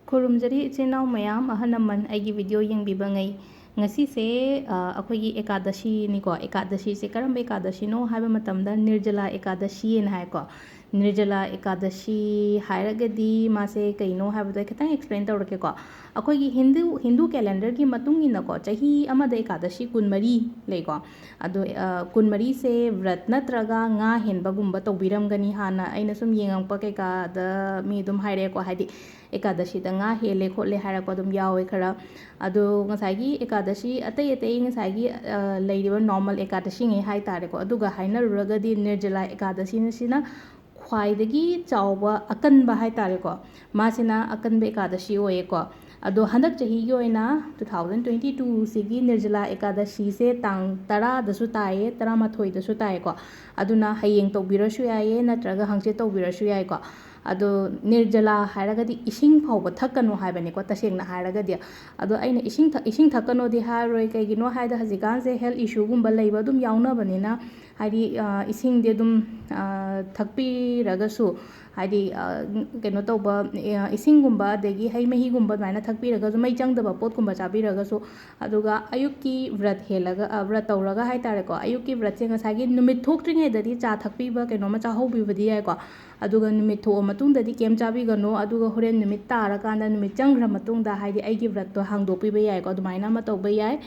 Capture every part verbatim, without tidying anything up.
ꯈꯨꯔꯨꯝꯖꯔꯤ ꯏꯆꯤꯟ ꯏꯅꯥꯎ ꯃꯌꯥꯝ, ꯑꯍꯜ ꯂꯃꯟ, ꯑꯩꯒꯤ video ꯌꯦꯡꯕꯤꯕꯉꯩ꯫ ꯉꯁꯤꯁꯦ, ꯑ, ꯑꯩꯈꯣꯏꯒꯤ ꯑꯦꯀꯥꯗꯁꯤꯅꯤꯀꯣ꯫ ꯑꯦꯀꯥꯗꯁꯤꯁꯦ ꯀꯔꯝꯕ ꯑꯦꯀꯥꯗꯁꯤꯅꯣ ꯍꯥꯏꯕ ꯃꯇꯝꯗ ꯅꯤꯔꯖꯂꯥ ꯑꯦꯀꯥꯗꯁꯤꯅ ꯍꯥꯏꯀꯣ꯫ ꯅꯤꯔꯖꯂꯥ ꯑꯦꯀꯥꯗꯁꯤ ꯍꯥꯏꯔꯒꯗꯤ ꯃꯥꯁꯦ ꯀꯩꯅꯣ ꯍꯥꯏꯕꯗꯣ ꯑꯩ ꯈꯤꯇꯪ explain ꯇꯧꯔꯛꯀꯦꯀꯣ꯫ ꯑꯩꯈꯣꯏꯒꯤ ꯍꯤꯟꯗꯨ, ꯍꯤꯟꯗꯨ calendarꯒꯤ ꯃꯇꯨꯡ ꯏꯟꯅꯀꯣ, ꯆꯍꯤ ꯑꯃꯗ ꯑꯦꯀꯥꯗꯁꯤ ꯀꯨꯟꯃꯔꯤ ꯂꯩꯀꯣ꯫ ꯑꯗꯣ, ꯑ, ꯀꯨꯟꯃꯔꯤꯁꯦ ꯕ꯭ꯔꯠ ꯅꯠꯇ꯭ꯔꯒ ꯉꯥ ꯍꯦꯟꯕꯒꯨꯝꯕ ꯇꯧꯕꯤꯔꯝꯒꯅꯤ꯫ ꯍꯥꯟꯅ ꯑꯩꯅ ꯁꯨꯝ ꯌꯦꯡꯉꯛꯄ ꯀꯩꯀꯥꯗ ꯃꯤ ꯑꯗꯨꯝ ꯍꯥꯏꯔꯛꯑꯦꯀꯣ, ꯍꯥꯏꯗꯤ ꯑꯦꯀꯥꯗꯁꯤꯗ ꯉꯥ ꯍꯦꯜꯂꯦ ꯈꯣꯠꯂꯦ ꯍꯥꯏꯔꯛꯄ ꯑꯗꯨꯝ ꯌꯥꯎꯋꯦ ꯈꯔ꯫ ꯑꯗꯣ ꯉꯁꯥꯏꯒꯤ ꯑꯦꯀꯥꯗꯁꯤ ꯑꯇꯩ ꯑꯇꯩ ꯉꯁꯥꯏꯒꯤ, ꯑ, ꯂꯩꯔꯤꯕ normal ꯑꯦꯀꯥꯗꯁꯤꯉꯩ ꯍꯥꯏ ꯇꯥꯔꯦꯀꯣ, ꯑꯗꯨꯒ ꯍꯥꯏꯅꯔꯨꯔꯒꯗꯤ ꯅꯤꯔꯖꯂꯥ ꯑꯦꯀꯥꯗꯁꯤꯅ ꯁꯤꯅ ꯈ꯭ꯋꯥꯏꯗꯒꯤ ꯆꯥꯎꯕ ꯑꯀꯟꯕ ꯍꯥꯏ ꯇꯥꯔꯦꯀꯣ, ꯃꯥꯁꯤꯅ ꯑꯀꯟꯕ ꯑꯦꯀꯥꯗꯁꯤ ꯑꯣꯏꯌꯦꯀꯣ꯫ ꯑꯗꯣ ꯍꯟꯗꯛ ꯆꯍꯤꯒꯤ ꯑꯣꯏꯅ two thousand twenty twoꯁꯤꯒꯤ ꯅꯤꯔꯖꯂꯥ ꯑꯦꯀꯥꯗꯁꯤꯁꯦ ꯇꯥꯡ ꯇꯔꯥꯗꯁꯨ ꯇꯥꯏꯌꯦ, ꯇꯔꯥꯃꯥꯊꯣꯏꯗꯁꯨ ꯇꯥꯏꯌꯦꯀꯣ꯫ ꯑꯗꯨꯅ ꯍꯌꯦꯡ ꯇꯧꯕꯤꯔꯁꯨ ꯌꯥꯏꯌꯦ, ꯅꯠꯇ꯭ꯔꯒ ꯍꯪꯆꯤꯠ ꯇꯧꯕꯤꯔꯁꯨ ꯌꯥꯏꯀꯣ꯫ ꯑꯗꯣ ꯅꯤꯔꯖꯂꯥ ꯍꯥꯏꯔꯒꯗꯤ ꯏꯁꯤꯡ ꯐꯥꯎꯕ ꯊꯛꯀꯅꯨ ꯍꯥꯏꯕꯅꯤꯀꯣ, ꯇꯁꯦꯡꯅ ꯍꯥꯏꯔꯒꯗꯤ꯫ ꯑꯗꯣ ꯑꯩꯅ ꯏꯁꯤꯡ ꯊꯛ-, ꯏꯁꯤꯡ ꯊꯛꯀꯅꯣꯗꯤ ꯍꯥꯏꯔꯣꯏ, ꯀꯩꯒꯤꯅꯣ ꯍꯥꯏꯗ ꯍꯧꯖꯤꯛꯀꯥꯟꯁꯦ health issueꯒꯨꯝꯕ ꯂꯩꯕ ꯑꯗꯨꯝ ꯌꯥꯎꯅꯕꯅꯤꯅ, ꯍꯥꯏꯗꯤ, ꯑ, ꯏꯁꯤꯡꯗꯤ ꯑꯗꯨꯝ, ꯑ, ꯊꯛꯄꯤꯔꯒꯁꯨ, ꯍꯥꯏꯗꯤ, ꯑ, ꯀꯩꯅꯣ ꯇꯧꯕ, ꯑ, ꯏꯁꯤꯡꯒꯨꯝꯕ ꯑꯗꯒꯤ ꯍꯩ ꯃꯍꯤꯒꯨꯝꯕ ꯑꯗꯨꯃꯥꯏꯅ ꯊꯛꯄꯤꯔꯒꯁꯨ, ꯃꯩ ꯆꯪꯗꯕ ꯄꯣꯠꯀꯨꯝꯕ ꯆꯥꯕꯤꯔꯒꯁꯨ, ꯑꯗꯨꯒ ꯑꯌꯨꯛꯀꯤ ꯕ꯭ꯔꯠ ꯍꯦꯜꯂꯒ, ꯑ, ꯕ꯭ꯔꯠ ꯇꯧꯔꯒ ꯍꯥꯏ ꯇꯥꯔꯦꯀꯣ, ꯑꯌꯨꯛꯀꯤ ꯕ꯭ꯔꯠꯁꯦ ꯉꯁꯥꯏꯒꯤ ꯅꯨꯃꯤꯠ ꯊꯣꯛꯇ꯭ꯔꯤꯉꯩꯗꯗꯤ ꯆꯥ ꯊꯛꯄꯤꯕ ꯀꯩꯅꯣꯝꯃ ꯆꯥꯍꯧꯕꯤꯕꯗꯤ ꯌꯥꯏꯀꯣ꯫ ꯑꯗꯨꯒ ꯅꯨꯃꯤꯠ ꯊꯣꯛꯑ ꯃꯇꯨꯡꯗꯗꯤ ꯀꯩꯝ ꯆꯥꯕꯤꯒꯅꯨ꯫ ꯑꯗꯨꯒ ꯍꯣꯔꯦꯟ ꯅꯨꯃꯤꯠ ꯇꯥꯔꯀꯥꯟꯗ, ꯅꯨꯃꯤꯠ ꯆꯪꯈ꯭ꯔ ꯃꯇꯨꯡꯗ, ꯍꯥꯏꯗꯤ ꯑꯩꯒꯤ ꯕ꯭ꯔꯠꯇꯣ ꯍꯥꯡꯗꯣꯛꯄꯤꯕ ꯌꯥꯏꯀꯣ, ꯑꯗꯨꯃꯥꯏꯅ ꯑꯃ ꯇꯧꯕ ꯌꯥꯏ꯫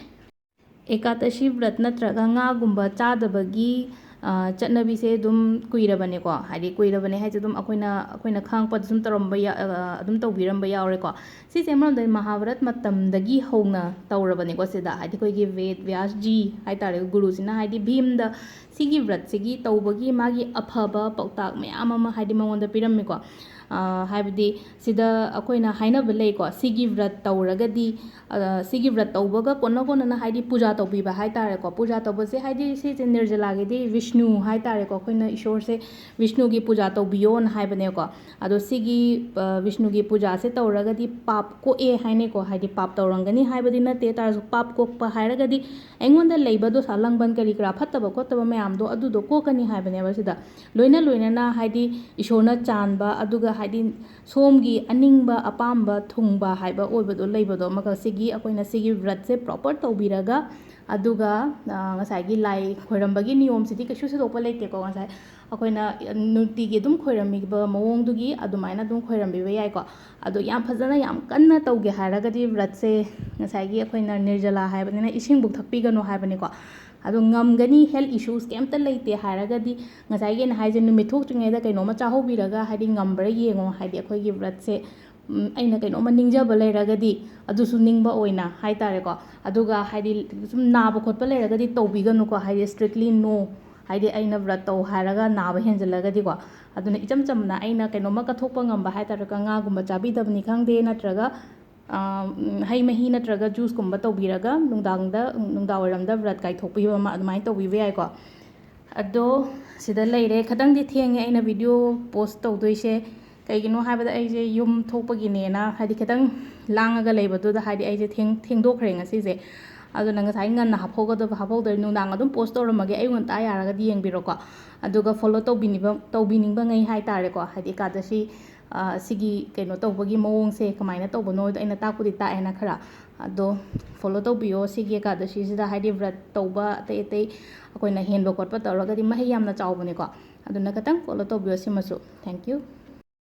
ꯑꯦꯀꯥꯗꯁꯤ ꯕ꯭ꯔꯠ ꯅꯠꯇ꯭ꯔꯒ ꯉꯥꯒꯨꯝꯕ ꯆꯥꯗꯕꯒꯤ, ꯑ, ꯆꯠꯅꯕꯤꯁꯦ ꯑꯗꯨꯝ ꯀꯨꯏꯔꯕꯅꯦꯀꯣ꯫ ꯍꯥꯏꯗꯤ ꯀꯨꯏꯔꯕꯅꯦ ꯍꯥꯏꯁꯦ ꯑꯗꯨꯝ ꯑꯩꯈꯣꯏꯅ, ꯑꯩꯈꯣꯏꯅ ꯈꯪꯉꯛꯄꯗ ꯁꯨꯝ ꯇꯧꯔꯝꯕ ꯌꯥ-, ꯑ, ꯑꯗꯨꯝ ꯇꯧꯕꯤꯔꯝꯕ ꯌꯥꯎꯔꯦꯀꯣ꯫ ꯁꯤꯁꯦ ꯑꯃꯔꯣꯝꯗ ꯃꯍꯥꯚꯥꯔꯠ ꯃꯇꯝꯗꯒꯤ ꯍꯧꯅ ꯇꯧꯔꯕꯅꯦꯀꯣ꯫ ꯁꯤꯗ ꯍꯥꯏꯗꯤ ꯑꯩꯈꯣꯏꯒꯤ ꯕꯦꯗ ꯕ꯭ꯌꯥꯁꯖꯤ ꯍꯥꯏ ꯇꯥꯔꯦ, ꯒꯨꯔꯨꯁꯤꯅ ꯍꯥꯏꯗꯤ ꯚꯤꯝꯗ ꯁꯤꯒꯤ ꯕ꯭ꯔꯠꯁꯤꯒꯤ ꯇꯧꯕꯒꯤ ꯃꯥꯒꯤ ꯑꯐꯕ ꯄꯥꯎꯇꯥꯛ ꯃꯌꯥꯝ ꯑꯃ ꯍꯥꯏꯗꯤ ꯃꯉꯣꯟꯗ ꯄꯤꯔꯝꯃꯤꯀꯣ꯫ ꯑ, ꯍꯥꯏꯕꯗꯤ ꯁꯤꯗ ꯑꯩꯈꯣꯏꯅ ꯍꯥꯏꯅꯕ ꯂꯩꯀꯣ, ꯁꯤꯒꯤ ꯕ꯭ꯔꯠ ꯇꯧꯔꯒꯗꯤ, ꯑ, ꯁꯤꯒꯤ ꯕ꯭ꯔꯠ ꯇꯧꯕꯒ ꯀꯣꯟꯅ ꯀꯣꯟꯅꯅ ꯍꯥꯏꯗꯤ ꯄꯨꯖꯥ ꯇꯧꯕꯤꯕ ꯍꯥꯏ ꯇꯥꯔꯦꯀꯣ꯫ ꯄꯨꯖꯥ ꯇꯧꯕꯁꯦ ꯍꯥꯏꯗꯤ ꯁꯤꯁꯦ ꯅꯤꯔꯖꯂꯥꯒꯤꯗꯤ ꯕꯤꯁꯅꯨ ꯍꯥꯏ ꯇꯥꯔꯦꯀꯣ, ꯑꯩꯈꯣꯏꯅ ꯏꯁꯣꯔꯁꯦ ꯕꯤꯁꯅꯨꯒꯤ ꯄꯨꯖꯥ ꯇꯧꯕꯤꯌꯣꯅ ꯍꯥꯏꯕꯅꯦꯀꯣ꯫ ꯑꯗꯣ ꯁꯤꯒꯤ, ꯑ, ꯕꯤꯁꯅꯨꯒꯤ ꯄꯨꯖꯥꯁꯦ ꯇꯧꯔꯒꯗꯤ ꯄꯥꯞ ꯀꯣꯛꯑꯦ ꯍꯥꯏꯅꯩꯀꯣ, ꯍꯥꯏꯗꯤ ꯄꯥꯞ ꯇꯧꯔꯝꯒꯅꯤ ꯍꯥꯏꯕꯗꯤ ꯅꯠꯇꯦ, ꯇꯥꯔꯁꯨ ꯄꯥꯞ ꯀꯣꯛꯄ ꯍꯥꯏꯔꯒꯗꯤ ꯑꯩꯉꯣꯟꯗ ꯂꯩꯕ ꯗꯣꯁꯥ ꯂꯥꯡꯕꯟ ꯀꯔꯤ ꯀꯔꯥ ꯐꯠꯇꯕ ꯈꯣꯠꯇꯕ ꯃꯌꯥꯝꯗꯣ ꯑꯗꯨꯗꯣ ꯀꯣꯛꯀꯅꯤ ꯍꯥꯏꯕꯅꯦꯕ ꯁꯤꯗ꯫ ꯂꯣꯏꯅ ꯂꯣꯏꯅꯅ ꯍꯥꯏꯗꯤ ꯏꯁꯣꯔꯅ ꯆꯥꯟꯕ, ꯑꯗꯨꯒ ꯍꯥꯏꯗꯤ ꯁꯣꯝꯒꯤ ꯑꯅꯤꯡꯕ ꯑꯄꯥꯝꯕ ꯊꯨꯡꯕ ꯍꯥꯏꯕ ꯑꯣꯏꯕꯗꯣ ꯂꯩꯕꯗꯣ, ꯃꯈꯜꯁꯤꯒꯤ ꯑꯩꯈꯣꯏꯅ ꯁꯤꯒꯤ ꯕ꯭ꯔꯠꯁꯦ ꯄ꯭ꯔꯣꯄꯔ ꯇꯧꯕꯤꯔꯒ, ꯑꯗꯨꯒ ꯉꯁꯥꯏꯒꯤ ꯂꯥꯏ ꯈꯣꯏꯔꯝꯕꯒꯤ ꯅꯤꯌꯣꯝꯁꯤꯗꯤ ꯀꯩꯁꯨ ꯊꯣꯏꯗꯣꯛꯄ ꯂꯩꯇꯦꯀꯣ꯫ ꯉꯁꯥꯏ ꯑꯩꯈꯣꯏꯅ ꯅꯨꯡꯇꯤꯒꯤ ꯑꯗꯨꯝ ꯈꯣꯏꯔꯝꯃꯤꯕ ꯃꯑꯣꯡꯗꯨꯒꯤ ꯑꯗꯨꯃꯥꯏꯅ ꯑꯗꯨꯝ ꯈꯣꯏꯔꯝꯕꯤꯕ ꯌꯥꯏꯀꯣ꯫ ꯑꯗꯣ ꯌꯥꯝ ꯐꯖꯅ ꯌꯥꯝ ꯀꯟꯅ ꯇꯧꯒꯦ ꯍꯥꯏꯔꯒꯗꯤ ꯕ꯭ꯔꯠꯁꯦ ꯉꯁꯥꯏꯒꯤ ꯑꯩꯈꯣꯏꯅ ꯅꯤꯔꯖꯂꯥ ꯍꯥꯏꯕꯅꯤꯅ ꯏꯁꯤꯡꯕꯨ ꯊꯛꯄꯤꯒꯅꯨ ꯍꯥꯏꯕꯅꯤꯀꯣ꯫ ꯑꯗꯣ ꯉꯝꯒꯅꯤ, health issues ꯀꯩꯝꯇ ꯂꯩꯇꯦ ꯍꯥꯏꯔꯒꯗꯤ ꯉꯁꯥꯏꯒꯤ ꯑꯩꯅ ꯍꯥꯏꯁꯦ, ꯅꯨꯃꯤꯠ ꯊꯣꯛꯇ꯭ꯔꯤꯉꯩꯗ ꯀꯩꯅꯣꯝꯃ ꯆꯥꯍꯧꯕꯤꯔꯒ, ꯍꯥꯏꯗꯤ ꯉꯝꯕ꯭ꯔꯥ ꯌꯦꯡꯉꯣ꯫ ꯍꯥꯏꯗꯤ ꯑꯩꯈꯣꯏꯒꯤ ꯕ꯭ꯔꯠꯁꯦ, ꯎꯝ, ꯑꯩꯅ ꯀꯩꯅꯣꯝꯃ ꯅꯤꯡꯖꯕ ꯂꯩꯔꯒꯗꯤ ꯑꯗꯨꯁꯨ ꯅꯤꯡꯕ ꯑꯣꯏꯅ ꯍꯥꯏꯇꯥꯔꯦꯀꯣ꯫ ꯑꯗꯨꯒ ꯍꯥꯏꯗꯤ ꯁꯨꯝ ꯅꯥꯕ ꯈꯣꯠꯄ ꯂꯩꯔꯒꯗꯤ ꯇꯧꯕꯤꯒꯅꯨꯀꯣ꯫ ꯍꯥꯏꯗꯤ strictly no꯫ ꯍꯥꯏꯗꯤ ꯑꯩꯅ ꯕ꯭ꯔꯠ ꯇꯧ ꯍꯥꯏꯔꯒ ꯅꯥꯕ ꯍꯦꯟꯖꯜꯂꯒꯗꯤꯀꯣ꯫ ꯑꯗꯨꯅ ꯏꯆꯝ ꯆꯝꯅ ꯑꯩꯅ ꯀꯩꯅꯣꯝꯃ ꯀꯠꯊꯣꯛꯄ ꯉꯝꯕ ꯍꯥꯏꯇꯥꯔꯦꯀꯣ, ꯉꯥꯒꯨꯝꯕ ꯆꯥꯕꯤꯗꯕꯅꯤ ꯈꯪꯗꯦ, ꯅꯠꯇ꯭ꯔꯒ ꯍꯩ ꯃꯍꯤ ꯅꯠꯇ꯭ꯔꯒ ꯖꯨꯁꯀꯨꯝꯕ ꯇꯧꯕꯤꯔꯒ ꯅꯨꯡꯗꯥꯡꯗ, ꯅꯨꯡꯗꯥꯡ ꯋꯥꯏꯔꯝꯗ ꯕ꯭ꯔꯠ ꯀꯥꯏꯊꯣꯛꯄꯤꯕ ꯑꯃ ꯑꯗꯨꯃꯥꯏꯅ ꯇꯧꯕꯤꯕ ꯌꯥꯏꯀꯣ꯫ ꯑꯗꯣ ꯁꯤꯗ ꯂꯩꯔꯦ꯫ ꯈꯤꯇꯪꯗꯤ ꯊꯦꯡꯉꯦ ꯑꯩꯅ ꯚꯤꯗꯤꯑꯣ ꯄꯣꯁ ꯇꯧꯗꯣꯏꯁꯦ꯫ ꯀꯩꯒꯤꯅꯣ ꯍꯥꯏꯕꯗ ꯑꯩꯁꯦ ꯌꯨꯝ ꯊꯣꯛꯄꯒꯤꯅꯦꯅ, ꯍꯥꯏꯗꯤ ꯈꯤꯇꯪ ꯂꯥꯡꯉꯒ ꯂꯩꯕꯗꯨꯗ, ꯍꯥꯏꯗꯤ ꯑꯩꯁꯦ ꯊꯦꯡ-, ꯊꯦꯡꯗꯣꯛꯈ꯭ꯔꯦ ꯉꯁꯤꯁꯦ꯫ ꯑꯗꯨꯅ ꯉꯁꯥꯏ ꯉꯟꯅ ꯍꯥꯞꯍꯧꯒꯗꯕ ꯍꯥꯞꯍꯧꯗ꯭ꯔꯦ꯫ ꯅꯨꯡꯗꯥꯡ ꯑꯗꯨꯝ ꯄꯣꯁ ꯇꯧꯔꯝꯃꯒꯦ, ꯑꯌꯨꯛ ꯉꯟꯇꯥ ꯌꯥꯔꯒꯗꯤ ꯌꯦꯡꯕꯤꯔꯣꯀꯣ꯫ ꯑꯗꯨꯒ ꯐꯣꯂꯣ ꯇꯧꯕꯤꯅꯤꯡꯕ, ꯇꯧꯕꯤꯅꯤꯡꯕ ꯉꯩ ꯍꯥꯏꯇꯥꯔꯦꯀꯣ, ꯍꯥꯏꯗꯤ ꯑꯦꯀꯥꯗꯁꯤ, ꯑ, ꯁꯤꯒꯤ ꯀꯩꯅꯣ ꯇꯧꯕꯒꯤ ꯃꯑꯣꯡꯁꯦ ꯀꯃꯥꯏꯅ ꯇꯧꯕꯅꯣꯗꯣ ꯑꯩꯅ ꯇꯥꯛꯄꯨꯗꯤ ꯇꯥꯛꯑꯦꯅ ꯈꯔ꯫ ꯑꯗꯣ ꯐꯣꯂꯣ ꯇꯧꯕꯤꯌꯣ ꯁꯤꯒꯤ ꯑꯦꯀꯥꯗꯁꯤꯁꯤꯗ, ꯍꯥꯏꯗꯤ ꯕ꯭ꯔꯠ ꯇꯧꯕ ꯑꯇꯩ ꯑꯇꯩ ꯑꯩꯈꯣꯏꯅ ꯍꯦꯟꯕ ꯈꯣꯠꯄ ꯇꯧꯔꯒꯗꯤ ꯃꯍꯩ ꯌꯥꯝꯅ ꯆꯥꯎꯕꯅꯤꯀꯣ꯫ ꯑꯗꯨꯅ ꯈꯤꯇꯪ ꯐꯣꯂꯣ ꯇꯧꯕꯤꯌꯣ ꯁꯤꯃꯁꯨ꯫ Thank you꯫